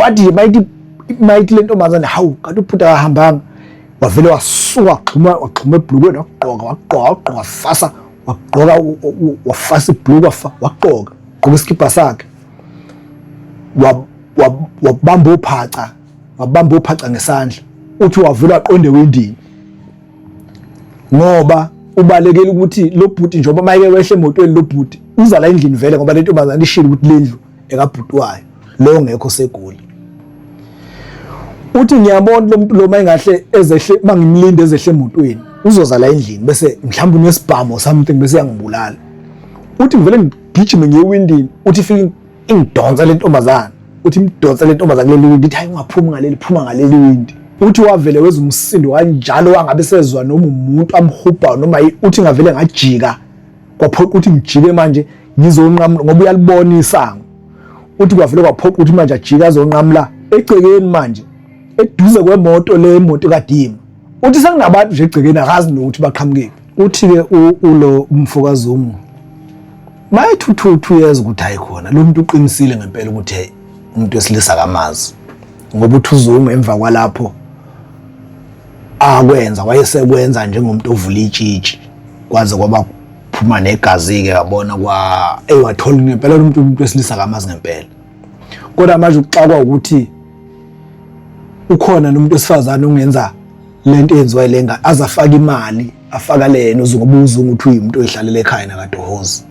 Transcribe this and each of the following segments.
Wathi nje mayithi mayithi le ntombazane, hawu, kanti ubhuti akahambanga, wavele wasuka waxhuma waxhuma ebhlukweni, wagqoka wagqoka wagqoka wafasa wagqoka wafasa ibhluku wagqoka gqoka isikibha sakhe, wabamba uphaca, wabamba uphaca ngesandla. Uthi wavele waqonde ewindini ngoba ubalekela ukuthi lo bhuti njengoba mayeke wehle emotweni, lo bhuti uza la endlini vele, ngoba le ntombazane ishilo ukuthi le ndlu ekabhuti wayo lo ngekho seGoli. Uthi ngiyabona lo muntu lo mayingahle ezehle, mangimlinde ezehle emotweni, uzoza la endlini bese mhlawumbe unesibhamu or something bese yangibulala. Uthi ngivele ngigijime ngiye ewindini. Uthi fike ingidonsa le ntombazana, uthi imdonsa le ntombazana kuleli windi, ithi hayi, ungaphumi ngaleli, phuma ngaleli windi. Uthi wavele weza umsindo kanjalo, wangabe sezwa noma umuntu amhubha noma uthi ngavele ngajika, kwaphoqa ukuthi ngijike manje ngizonqamula ngoba uyalibona isango. Uthi kwavele kwaphoqa ukuthi manje ajike azonqamula egcekeni manje eduze kwemoto le moto kadima. Uthi sekunabantu nje egcekeni, akazi nokuthi baqhamukephi. Uthi-ke ulo umfokaZungu mayethuthuthu uyeza ukuthi hayi khona lo muntu uqinisile ngempela ukuthi umuntu wesilisa kamazi, ngoba uthi uZungu emva kwalapho akwenza wayesekwenza njengomuntu ovula itshitshi, kwaze kwaba phuma negazi-ke, yabona kwa ewathola ngempela lo muntu umuntu wesilisa kamazi ngempela. Kodwa manje ukuxakwa ukuthi ukhona nomuntu wesifazane ongenza lento eyenziwa ilenga, aze afake imali, afaka lena uZungu, ngoba uZungu uthi uyimuntu oyihlalela ekhaya nakadohozi,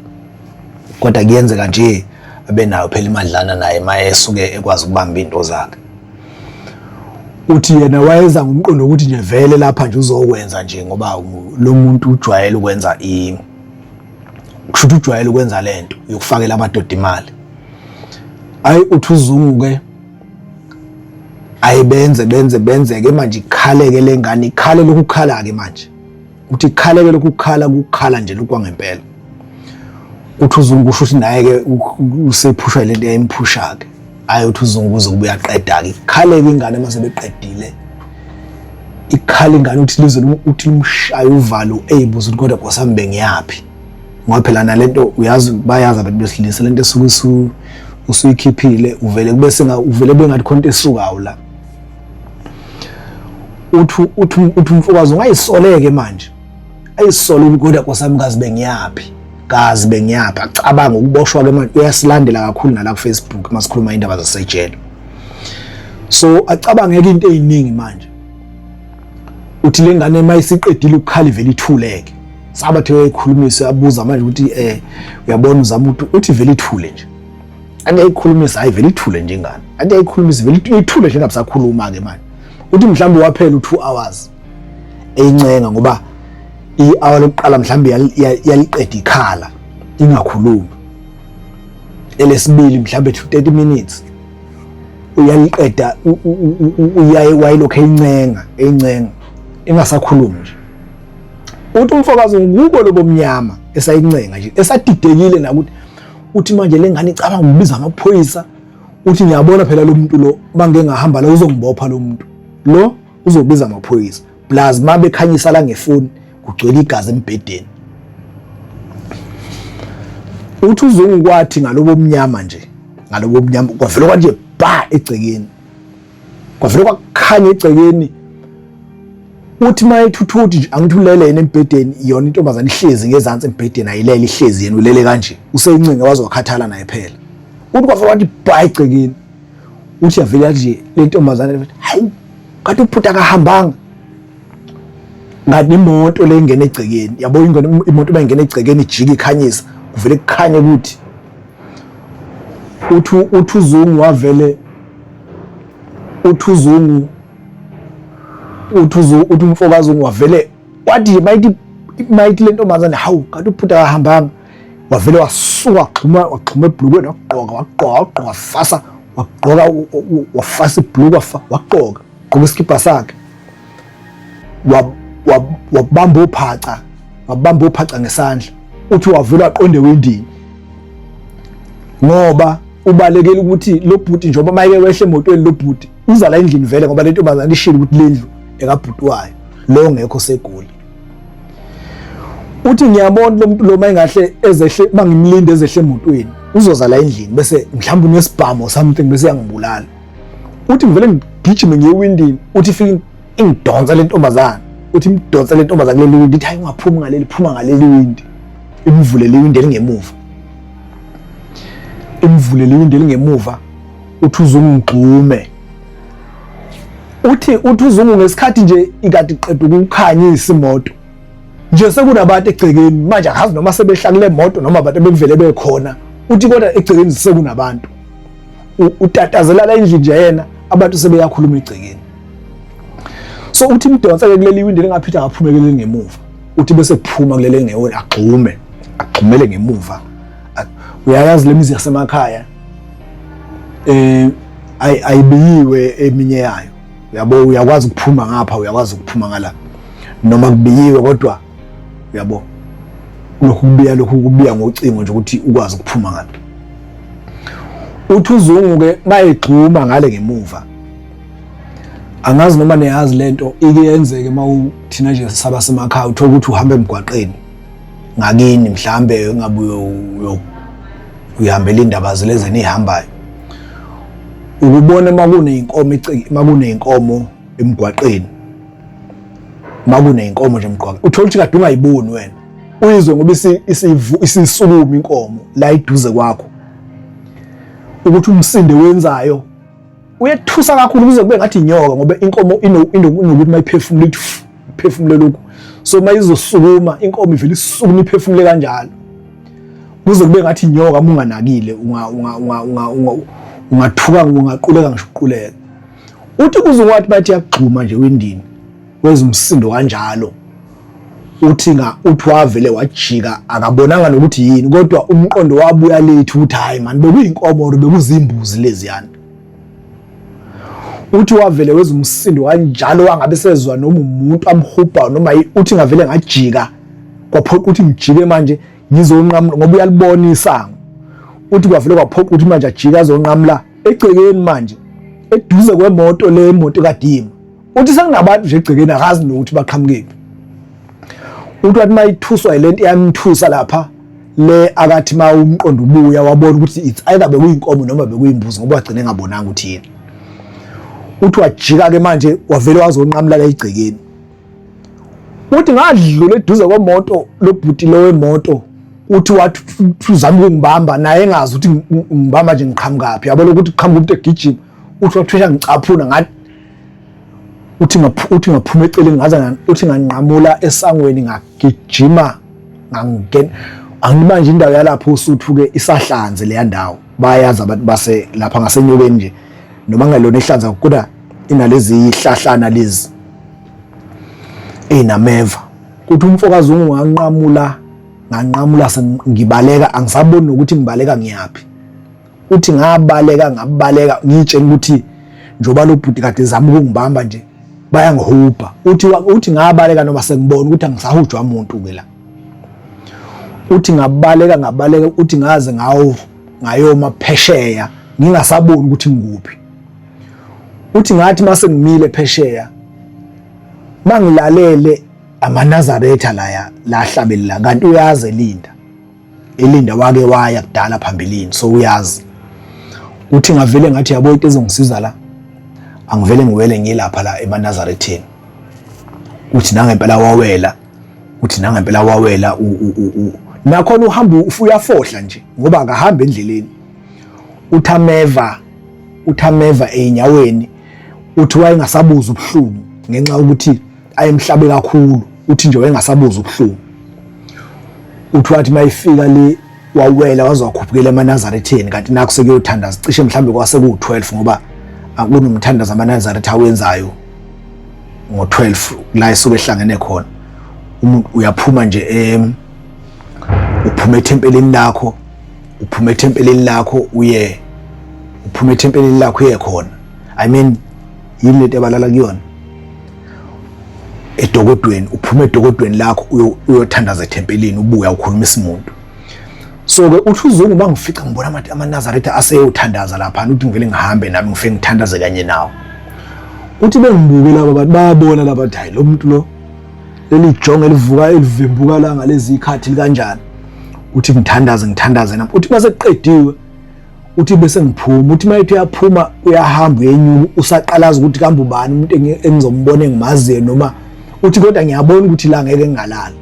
kodwa kuyenzeka nje abe nayo phela imadlana naye maye esuke ekwazi ukubamba into zakhe. Uthi yena wayeza ngomqondo ukuthi nje vele lapha nje uzokwenza nje ngoba lo muntu ujwayele ukwenza i kusho ukuthi ujwayele ukwenza lento yokufakela amadoda imali. Ayi, uthi uZungu ke ayibenze benze benzeke manje, ikhaleke lengane, ikhale lokukhala ke manje. Uthi ikhaleke lokukhala, kukhala nje lokwangempela. Uthi uZungu kusho ukuthi naye ke usephushwa lento eyayimphusha ke. Hayi, uthi uZungu uze kubuya qeda ke, ikhaleke ingane mase beqedile, ikhala ingane. Uthi lize uthi lumshaya uvalo, eyibuza ukuthi kodwa nkosami bengiyaphi, ngoba phela nalento uyazi, bayazi abantu besilisa lento esuke usuyikhiphile, uvele kube senga uvele bengathi khona into esukayo la. Uthi umfokazi ungayisoleke manje, ayisole kodwa nkosami kazi bengiyaphi, kazi bengiyaphi. Acabanga ukuboshwa ke manje, uyasilandela kakhulu nala ku Facebook masikhuluma indaba zasejele, so acabangeke into eziningi manje. Uthi le ngane mayisiqedile ukukhala ivele ithuleke, sabathe uyayikhulumisa, abuza manje ukuthi uyabona uzama ukuthi, uthi vele ithule nje, ake ayikhulumisa, hayi vele ithule nje ingane, ake ayikhulumisa, vele ithule nje, ngabisakhuluma ke manje. Uthi mhlawumbe waphela u2 hours eyincenga, ngoba i-hour lokuqala mhlawumbe yaliqeda ikhala ingakhulumi, elesibili mhlawumbe 30 minutes uyaliqeda uyaye wayelokhu eyincenga eyincenga ingasakhulumi nje. Uthi umfokazi ngubo lobomnyama esayincenga nje, esadidekile nakuthi uthi manje lengane icabanga ukubiza amaphoyisa. Uthi ngiyabona phela lo muntu lo mangeke ngahamba la uzongibopha, lo muntu lo uzobiza amaphoyisa, plus mabekhanyisa la ngefoni kugcwele igazi embhedeni. Uthi uZungu kwathi ngalobo mnyama nje, ngalobo mnyama kwavele kwanje ba egcekeni, kwavele kwakukhanya egcekeni. Uthi mayethuthuthi nje, angithi ulele yena embhedeni, yona intombazane ihlezi ngezansi embhedeni, ayilele, ihlezi, yena ulele kanje, useyincinga waze wakhathala naye phela. Uthi kwavele kwathi ba egcekeni. Uthi yavele yathi nje le ntombazane, hawu, kanti ubhuti akahambanga. Ngathi imoto le ingena egcekeni, yabo, ingena imoto, bayingena egcekeni, ijika ikhanyisa, kuvele kukhanye ukuthi uthi uZungu wavele, uthi uZungu uthi uthi umfokaZungu wavele wathi nje mayithi mayithi le ntombazane, hawu, kanti ubhuti akahambanga, wavele wasuka waxhuma waxhuma ebhlukweni, wagqoka wagqoka wagqoka wafasa wagqoka wafasa ibhluku wagqoka gqoka isikibha sakhe, wabamba uphaca, wabamba uphaca ngesandla. Uthi wavele waqonde ewindini ngoba ubalekela ukuthi lo bhuti njengoba mayeke wehle emotweni, lo bhuti uza la endlini vele, ngoba le ntombazane ishilo ukuthi le ndlu ekabhuti wayo lo ngekho seGoli. Uthi ngiyabona lo muntu lo mayingahle ezehle, mangimlinde ezehle emotweni, uzoza la endlini bese mhlawumbe unesibhamu or something bese yangibulala. Uthi ngivele ngigijime ngiye ewindini, uthi ifike ingidonsa le ntombazana, uthi imdonsa le ntombazana kuleli windi, ithi hayi ungaphumi ngaleli, phuma ngaleli windi. Imvulele iwindi elingemuva, imvulele iwindi elingemuva, uthi uzungigxume. Uthi uzungu ngesikhathi nje ikade iqeda ukukhanyisa imoto nje, sekunabantu egcekeni manje, akazi noma sebehla kule moto noma abantu ebekuvele bekhona. Uthi kodwa egcekeni sekunabantu, utatazela la endlini nje yena, abantu sebeyakhuluma egcekeni. So uthi imdonsa-ke kuleli windi lingaphitha akaphume kuleli ngemuva, uthi bese kuphuma kuleli ngewona, agxume, agxumele ngemuva. Uyayazi le mizi yasemakhaya ayibiyiwe eminye yayo, uyabo, uyakwazi ukuphuma ngapha, uyakwazi ukuphuma ngala, noma kubiyiwe kodwa uyabo lokhu kubiya, lokhu kubiya ngocingo nje ukuthi ukwazi ukuphuma ngala. Uthi uzungu ke mayegxuma ngale ngemuva, angazi noma niyazi lento ike yenzeke uma thina nje saba semakhaya, uthola ukuthi uhamba emgwaqeni ngakini, mhlambe ungabe uyihambela indaba lezi enihambayo, ukubona uma kuneyinkomo, uma kuneyinkomo emgwaqeni, uma kuneyinkomo nje emgwaqeni, uthola ukuthi kade ungayiboni wena, uyizwe ngoba isisukuma inkomo la iduze kwakho, ukuthi umsinde wenzayo uyethusa kakhulu kuze kube ngathi inyoka, ngoba inkomo inokuthi mayiphefumula ithi iphefumule lokhu, so mayizosukuma inkomo ivele isukume iphefumule kanjalo kuze kube ngathi inyoka. Uma unganakile ungathuka, ungaquleka ngisho uquleka. Uthi kuze wathi bathi yagxuma nje windini, weza umsindo kanjalo, uthi nga uthi wavele wajika, akabonanga nokuthi yini, kodwa umqondo wabuya lethu ukuthi hayi man, bekuyinkomo or bekuzimbuzi leziyana. Uthi wavele weza umsindo kanjalo, wangabe sezwa noma umuntu amhubha noma, uthi ngavele ngajika, kwaphoqa ukuthi ngijike manje ngizonqamula, ngoba uyalibona isango. Uthi kwavele kwaphoqa ukuthi manje ajike azonqamula egcekeni manje eduze kwemoto le moto kadima. Uthi sekunabantu nje egcekeni, akazi nokuthi baqhamukephi. Uthi wathi mayithuswa yilento iyamthusa lapha le, akathi ma umqondo ubuya wabona ukuthi it's either bekuyinkomo noma bekuyimbuzi, ngoba wagcina engabonanga ukuthi yini. Uthi wajika ke manje, wavele wazonqamula la egcekeni. Uthi ngadlula eduze kwemoto lobhuti lo wemoto, uthi wathi uzama ukungibamba naye, engazi ukuthi ngibamba nje ngiqhamukaphi, yabo lokuthi qhamuka umuntu egijima. Uthi wathwesha ngicaphuna ngathi, uthi ngaphuma eceleni, ngaze uthi nganqamula esangweni, ngagijima ngangena. Angimanje indawo yalapho uSuthu ke isahlanze leya ndawo, bayazi abantu base lapha ngasenyokeni nje, noma ngalona ihlanza kodwa inalezi ihlahlana lezi eyinameva. Kuthi umfokazi unganqamula, nganqamula sengibaleka, angisaboni nokuthi ngibaleka ngiyaphi. Uthi ngabaleka, ngabaleka ngitshela ukuthi njengoba lo bhuti kade ezama ukungibamba nje bayangihubha. Uthi ngabaleka noma sengibona ukuthi angisahujwa umuntu ke la. Uthi ngabaleka, ngabaleka, uthi ngaze ngawo ngayoma phesheya ngingasaboni ukuthi ngikuphi. Uthi ngathi mase ngimile phesheya, mangilalele amaNazaretha laya lahlabelela, kanti uyazi elinda elinda wake waya kudala phambilini, so uyazi. Uthi ngavele ngathi yabo into ezongisiza la, angivele ngiwele ngilapha la emaNazaretheni. Uthi nangempela wawela, uthi nangempela wawela. Nakhona uhamba uyafohla nje ngoba akahambi endleleni. Uthameva, uthameva eyinyaweni. Uthi wayengasabuza ubuhlungu ngenxa yokuthi ayemhlabe kakhulu, uthi nje wayengasabuza ubuhlungu. Uthi wathi mayifika le wawela waze wakhuphukela emaNazaretheni, kanti nakho sekuyothandaza cishe mhlambe kwase ku-12, ngoba akunomthandazo amaNazaretha awenzayo ngo-12 la esuke ehlangene khona. Umuntu uyaphuma nje, uphuma ethempelini lakho, uphuma ethempelini lakho uye, uphuma ethempelini lakho uye khona, I mean yini lento abalala kuyona edokodweni, uphuma edokodweni lakho uyothandaza ethempelini, ubuya ukhuluma isimuntu. So ke uthi uzungu bangifica ngibona amaNazaretha aseyothandaza lapha, uthi ngivele ngihambe nami ngifike ngithandaze kanye nawo. Uthi bengibuke laba bantu, bayabona laba bathi hayi lo muntu lo, leli jonge elivuka elivimbuka la ngalezi ikhathi likanjani. Uthi ngithandaze, ngithandaze nami. Uthi mase kuqediwe Uthi bese ngiphuma, uthi mayethi uyaphuma uyahamba uyenyuka, usaqalaza ukuthi kambe ubani umuntu engizombona engimaziyo noma uthi kodwa ngiyabona ukuthi la ngeke ngingalala.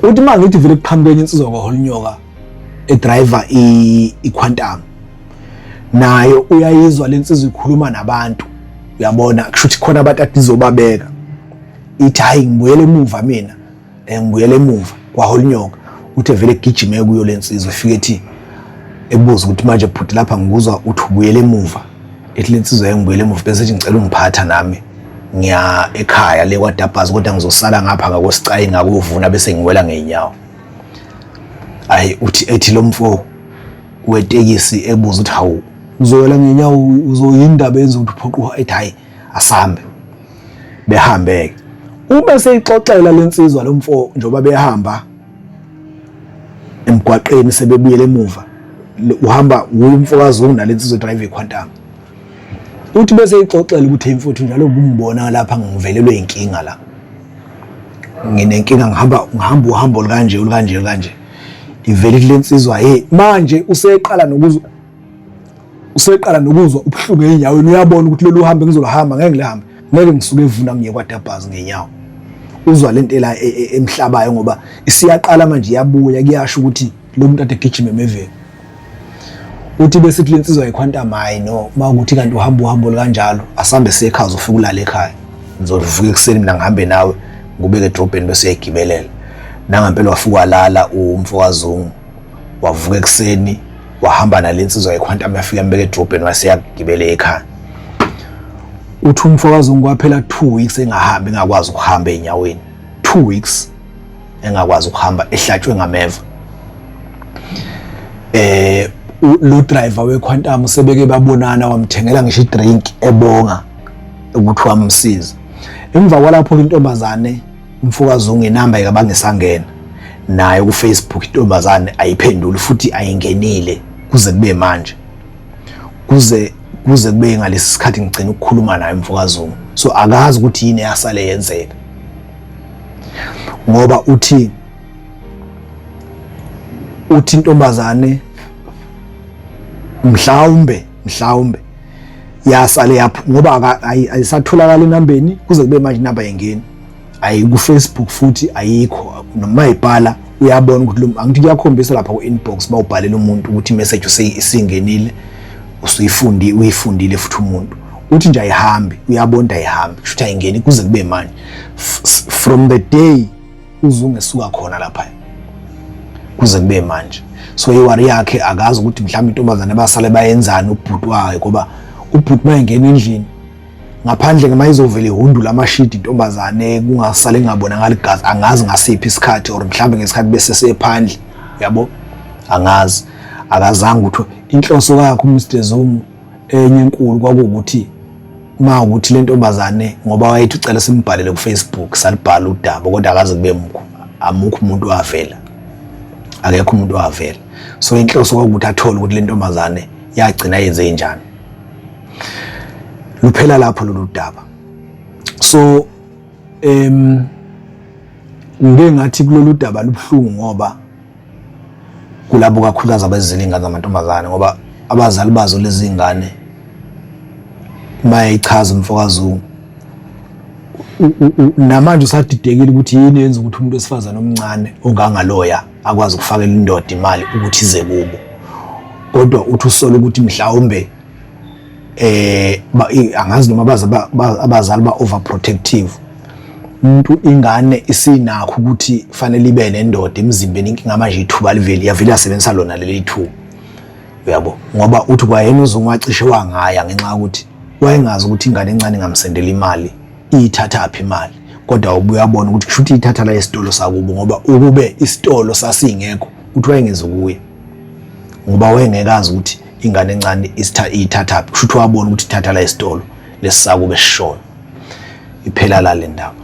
Uthi uma ngithi vele kuqhamuke enye insizwa kwaHolinyoka edriver i-Quantum, nayo uyayizwa lensizwa ikhuluma nabantu, uyabona kusho ukuthi khona abantu ade izobabeka. Ithi hayi ngibuyele emuva mina, ngibuyele emuva kwaHolinyoka. Uthi vele gijime kuyo lensizwa, ifike ethi ebuza ukuthi manje bhuti lapha ngikuzwa uthi ubuyele emuva. Ethi lensizwa ngibuyele emuva, bese ethi ngicela ungiphatha nami ngiya ekhaya le kwaDabhazi, kodwa ngizosala ngapha ngakosicayi ngakuvuna bese ngiwela ngeenyawo. Ayi uthi ethi lo mfo wetekisi ebuza ukuthi hawu uzowela ngenyawo uzoyindaba yenza ukuthi uphoqwa, ethi hayi asambe. Behambeke uma seyixoxela lensizwa lo mfo njengoba behamba emgwaqeni sebebuyele emuva, uhamba uye umfokazi nalensizwa drive iQuantum. Uthi bese ixoxela ukuthi hey mfowethu njalo kumbona lapha ngivelelwe inkinga la, nginenkinga ngihamba ngihamba uhambo olukanje olukanje olukanje. Ivele kule nsizwa hey manje useqala nokuzwa, useqala nokuzwa ubuhlungu enyaweni, uyabona ukuthi lolu hambo engizoluhamba ngeke ngilihambe, ngeke ngisuke evuna ngiye kwaDabhazi ngenyawo. Uzwa lento la emhlabayo ngoba isiyaqala manje iyabuya, kuyasho ukuthi lo muntu ade gijima emeveni. Uthi bese kuthi lensizwa yeQuantum hayi no, mawukuthi kanti uhamba uhambo kanjalo asambe siye ekhaya, uzofika ulale ekhaya, ngizovuka ekuseni mina ngihambe nawe ngikubeke edrobheni bese uyayigibelela. Nangampela wafika walala umfokaZungu, wavuka ekuseni wahamba nalensizwa yeQuantum yafika yambeka edrobheni wase yagibela ekhaya. Uthi umfokaZungu kwaphela 2 weeks engahambi, engakwazi ukuhamba enyaweni, 2 weeks engakwazi ukuhamba, ehlatshwe ngameva. Lo driver weQuantum sebeke babonana, wamthengela ngisho idrink ebonga ukuthi wamsiza. Emva kwalapho intombazane umfokaZungu inamba ikabangesangena nayo ku Facebook, intombazane ayiphenduli futhi ayingenile kuze kube manje, kuze kube ngalesi sikhathi ngigcina ukukhuluma naye umfokaZungu. So akazi ukuthi yini eyasale yenzeka, ngoba uthi intombazane mhlawumbe yasale yapho, ngoba ayisatholakala enambeni kuze kube manje, inamba ayingeni, ayi ku Facebook futhi ayikho, noma ibhala uyabona ukuthi lo angithi kuyakhombisa lapha ku inbox bawubhalela umuntu ukuthi message useyisingenile, usuyifundi uyifundile futhi umuntu uthi nje ayihambi, uyabona ayihambi, kusho ukuthi ayingeni kuze kube manje. From the day uZungu esuka khona lapha kuze kube manje. So iwari yakhe akazi ukuthi mhlawumbe intombazane basale bayenzani ubhuti wayo, ngoba ubhuti mayengena endlini ngaphandle ngema izovela ihundula amashidi intombazane kungasale ngabonakala igazi, angazi ngasiphi isikhathi or mhlawumbe ngesikhathi bese sephandle, yabo, angazi. Akazange ukuthi inhloso yakhe uMr Zungu enye enkulu kwakuwukuthi uma ukuthi le ntombazane, ngoba wayethi ucela simbhalele ku-Facebook, salibhala udaba kodwa akaze kube mukho, amukho umuntu owavela, akekho umuntu owavela. So inhloso kwakuwukuthi athole ukuthi le ntombazane yagcina yenze njani. Luphela lapho lolu daba. So ngike ngathi kulolu daba lubuhlungu ngoba kulabo kakhulukazi abazizela iy'ngane zamantombazane, ngoba abazali bazo lezi ngane bayayichaza umfokaZungu. Namanje usadidekile ukuthi yini yenza ukuthi umuntu wesifazane omncane ongangaloya akwazi ukufakela indoda imali ukuthi ize kubo, kodwa uthi usola ukuthi mhlawumbe angazi noma abazali ba overprotective. Umuntu ingane isinakho ukuthi fanele ibe nendoda emzimbeni, inkinga manje ithuba liveli yavele yasebenzisa lona leli thuba, uyabo, ngoba uthi kwayena uZungu wacishe wangaya ngenxa yokuthi wayengazi ukuthi ingane encane ingamsendela imali, iyithathaphi imali, kodwa ubuye wabona ukuthi kusho ukuthi iyithatha la esitolo sakubo, ngoba ukube isitolo sasingekho uthi wayengeze kuye, ngoba wayengekazi ukuthi ingane encane iyithathaphi, kusho ukuthi wabona ukuthi ithatha la esitolo lesisakube sishoyo. Iphela la le ndaba.